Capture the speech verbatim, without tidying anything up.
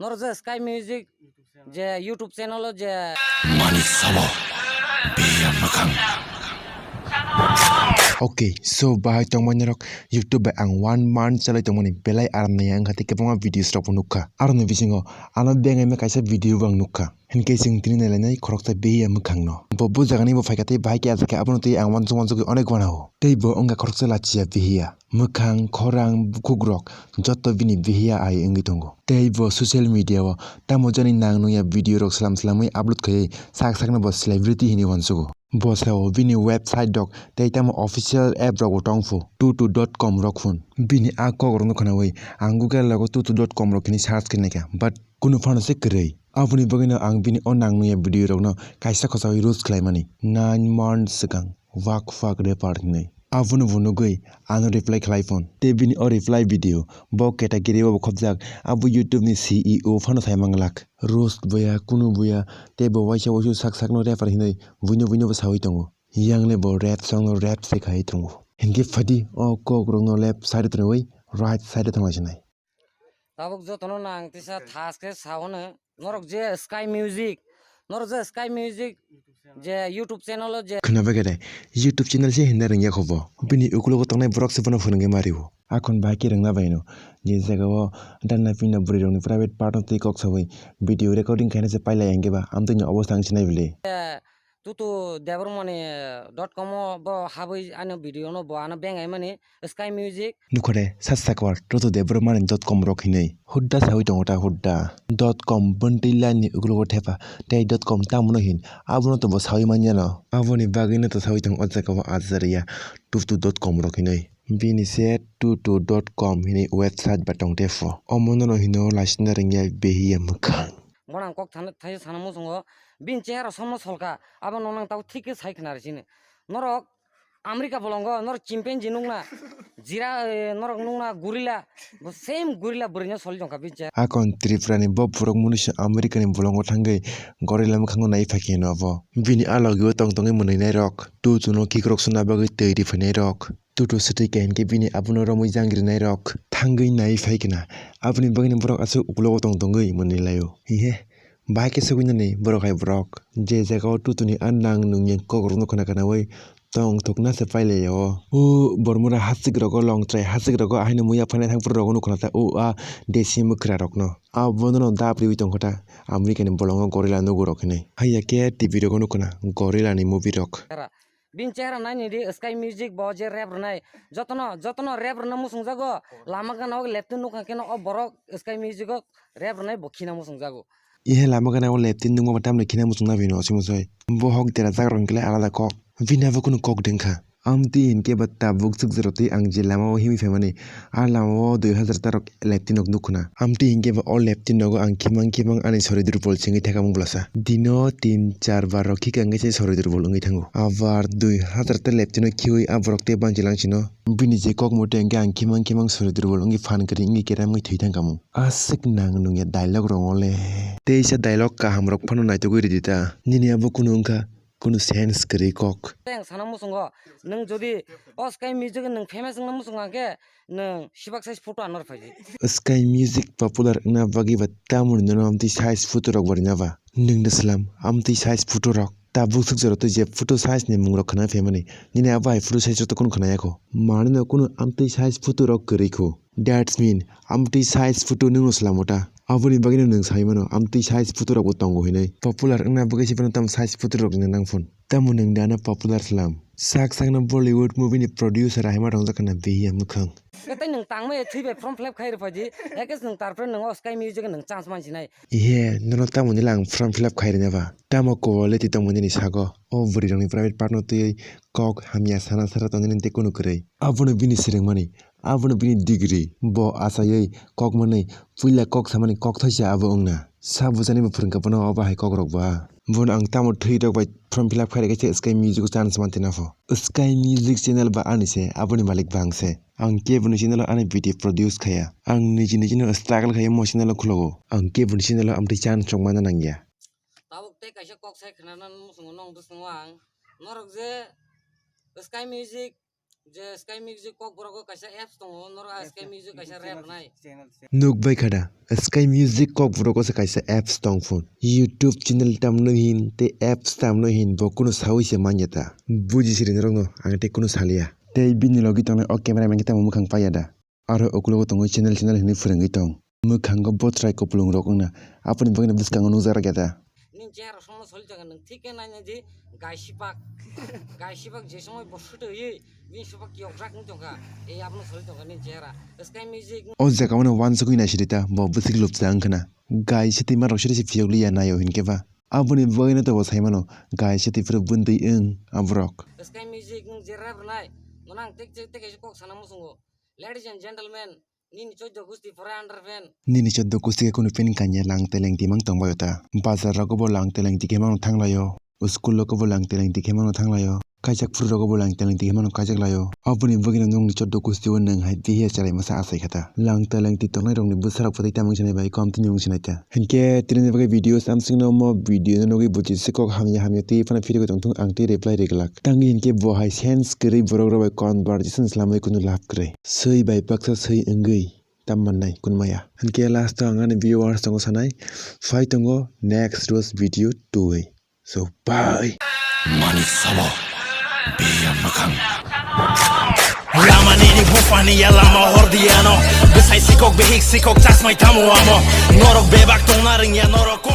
Norok je Sky Music je YouTube channel o je Manik Sabo, Biya Mwkhang. Okay, so bahai tongmani rok YouTube bai ang one month chalai tongmani belai aram naiya wngkha tei kwbangma videos rok bo nukha. Aroni bisingo ano bengaima kaisa video bo ang nukha. Hinkhe chwng tini nailainai khoroksa Biya Mwkhang no. Bo, bo jagani bo phaikha tei bahai khe achakhe abono tei ang wansuk wansugwi onek wanao. Tei bo wngkha khoroksa lachiya Biya. Mwkhang, khorang, bukhukrok joto bini bihiya ai wngwi tongo. Tei bo social media o tamo jani nang nungya video rok slam slamwi upload khaiwi sak sakno bo celebrity hinwi uansugo. Bo sao bini website rok tei tamo official app rok bo tongphu tutu dot com rok phun. Bini a kok rokno khwnawi ang Google logo tutu dot com rok hinwi search khe naikha, but kunu phano se kwrwi. Aboni bagwino ang bini o nang nungya video rokno kaisa khosagwi roast khlaimani nine months swkang. Wak wak rapper hinwi. Abono bo nugwi ano reply khlai phone. Tei bini o reply video bo category o bo khopjak, abo YouTube ni C E O phano sai manglak. Roast boya, kunu boya, tei bo waisa waisa sak sakno rapper hinwi buino buino bo sawi tongo. Yang le bo rap song no rap se khai tongo. Hinkhe phadi o kok rokno left side o tonwi right side o thanglasinai. Tabuk jotono nang tisa thas khe sao hwno, norok je Sky Music, norok je Sky Music je YouTube channel o je. Khwna bagwi de, YouTube channel se hinna rwngya kho bo. Bini ukulogo tongnai borok se bono phwrwngwi ma rio. Akhon bahai khe rwngna baino. Je jaga o danna pinna bwrwi rokni private part no twi kok sawi video recording khaina se pailai hwnkhe ba amtwini obostha ang sinai bwle. Tutu Debbarmani dot com o bo habwi ani video no bo ano bengai mani Sky Music. Nukhore sa sakor Tutu Debbarmani dot com rok hinwi hudda sawi tongo ta hudda. Dot com bwntwi line ni uklogo thepa tei dot com tamo no hin abono to bo sawi manya no. Aboni bagwi no to sawi tongo o jaga o Azaria Tutu dot com rok hinwi. Bini se Tutu dot com hinwi website ba tong tepho. Omo no no hino laisina rwngya behiya mwkhang. Bono ang kok thana, thaisa sana muchungo, bini chehara somno solkha, abo noknang tabo thik khe sai khna rw sini. Norok America bolongo, norok chimpanzee nukna, jira, eh, norok nukna gorilla, bo same gorilla bwrwino soli tongkha bini chehara. Akon Tripura ni bo borok munisa America ni bolongo thangwi gorilla mwkhango nai phai khe no abo. Bini a logi o tong tongwi mwnwi nai rok, tu chuno kikrok suna bagwi twi ri phainai rok. Tutu swtwi khe hinkhe bini abono romwi jangri nai rok thangwi nai phai khna. Aboni bagwino borok aswk uklogo tong tongwi mwnwi laio. Hinkhe bahai khe sogwi nani borok hai borok. Je jaga o Tutuni a nang nungya kok rokno khna khnawi tong thokna se pailai o. O bormora hasik rogo longtrai hasik rogo ahaino muya phainai thangphuru rogo nukho na ta o a desi mwkhra rokno. Abono no dap riwi tongkha ta America ni bolongo gorilla nugo rok hinwi. Haiya khe T V rogo nukho na gorilla ni movie rok. Bini chehra naini di Sky Music bo je rap rwnai. Jotono, jotono rap rwna muchungjago. Lama gana o leptwi nukha khe no o borok Sky Music o rap rwnai bo khina muchungjago. Ihe lama gana o leptwi nukma bo tamni khina muchungna bini osi mosoi. Bo hok dera jak rok hinkhe alada kok. Bini abo kunu kok dengkha. Amtwi hinkhe bo tabuk swk jora twi ang je lama o himwi phaimani. A lama o dui hajar ta rok leptwi nok nukho na. Amtwi hinkhe bo o leptwi nogo ang khimang khimang ani sori durbol sengwi thekhamung bolasa. Dino tin char bar rok khika hinkhe se sori durbol wngwi thango. Abar dui hajar ta leptwi no khiwi a borok tei banchi langsino. Bini je kok motwe hinkhe ang khimang khimang sori durbol wngwi phan kwrwi wngwi keramwi thwi thangkha mung. Aswk nang nungya dialogue rong ole. Teisa dialogue kaham rok phano naitugwi ridi ta. Nini abo kunu wngkha. Kunu sense kwrwi kok. Tei ang sana muchungo, nwng jodi o Sky Music nwng famous wngna muchungo hwnkhe, nwng sibak size photo anw rw phaidi. Sky Music popular wngna bagwi ba tamoni nono amtwi size photo rok bo rwna ba? Nwng da slam amtwi size photo rok. Tabuk swk jora twi je photo size ni mung rok khna phaimani. Nini abo hai photo size rok to kunu khna yakho. Manwi no kunu amtwi size photo rok kwrwi kho. That's mean, amtwi size photo nwngno swlamo ta? Aboni bagwino nwng sai mano, amtwi size photo rokbo tongo hinwi. Popular wngna bagwi se phano tamo size photo rok rwna nang phone. Tamo nwng da ano popular swlam? Sak sakno Bollywood movie ni producer hai ma tongjak khna behiya mwkhang. Tei nwng tangmaya thwi bai form fill up khai rw phaidi, ekes nwng tarpore nwng o Sky Music nwng chance mansinai. Ihe, nono tamo nila ang form fill up khai rwna ba? Tamo quality tongmani ni sago? O bwrwi rokni private part no twiwi kok hamya sana sara tongnani tei kunu kwrwi. Abono bini swrwngmani. Abono bini degree. Bo achaiwi kok manwi puila kok samani kok thaisa abo wngna. Sa bwchani bo phwrwngkha bono obo hai kokrok ba. Bono ang tamo thwi rok bai form fill up khai rwkhe se Sky Music o chance man twi napho. Sky Music channel ba ani se, aboni malik ba ang se. Ang keboni channel o ani video produce khaya. Ang niji nijino struggle khaiwi mo channel o khwlago. Ang keboni channel o amtwi chance rok manna nangya. Tabuk tei kaisa kok sai khwnana muchungo nong bwskango ang. Norok je Sky Music Je Sky Music Kokborok o kaisa apps tongo, norok a Sky Music kaisa rap nai. Nuk bai khada, Sky Music Kokborok o se kaisa apps tong phun. YouTube channel tamno hin, tei apps tamno hin, bo kunu sawi se manya ta. Buji siri norokno, ang tei kunu salia. Tei bini logi tongnai o camera man khe tamo mwkhang paiya da. Aro ukulogo tongo channel channel hinwi phwrwngwi tong. Mwkhango botrai kupulung rok wngna. Aboni bagwino bwskango nukjak rwkya da. Nini chehara somo soli tongkha, nwng thik khe naina di gaisipak. Gaisipak je somoi bo sutwi, bini supak yokjak wng tongkha. Ei abono soli tongkha nini chehara. Sky Music. O jaga o no wansugwi naisidi ta, bo bwswk lupsa wngkhwna. Gai sitwi ma rok siri se phiyok liya naio hinkhe ba. Aboni bagwino to bo saimano, gai sitwi phuru bwndwi wng aborok. Sky Music nwng je rap rwnai, nono ang tek tek tek kok sana muchungo. Ladies and gentlemen, nini choddo gusti four hundred fan. Nini choddo gusti khe kunu fan kanya lang teleng timang tongbaio ta. Bazar rogo bo lang teleng tikhe mano thanglaio. School rogo bo lang teleng tikhe mano thanglaio. Kaijak phuru rogo bo lang teleng tikhe mano kaijak laio. Aboni bagwino nongni choddo gusti o nwng hai bihiya chalai masa achai kha ta. Lang teleng ti tongnai rokni bwsa rok phatai tamung sinai bai kom tini wng sinai ta. Hinkhe tini bagwi video samsing no mo video no nugwi buji se kok hamya hamya twi phano phirigwi tongthung ang tei reply riglak. Tangwi hinkhe bo hai sense kwrwi borok rok bai conversation slamwi kunu lab kwrwi. Swi bai baksa swi wngwi tam mannai kunmaya. Hinkhe last o ang ani viewers tongo sanai phai tongo next roast video twi. So bye. Mani sabo biya mwkhang. Lama nini bupani ya lama hordiano. Besai sikok behik sikok chasmai tamo amo. Norok bebak tongna ringya norok.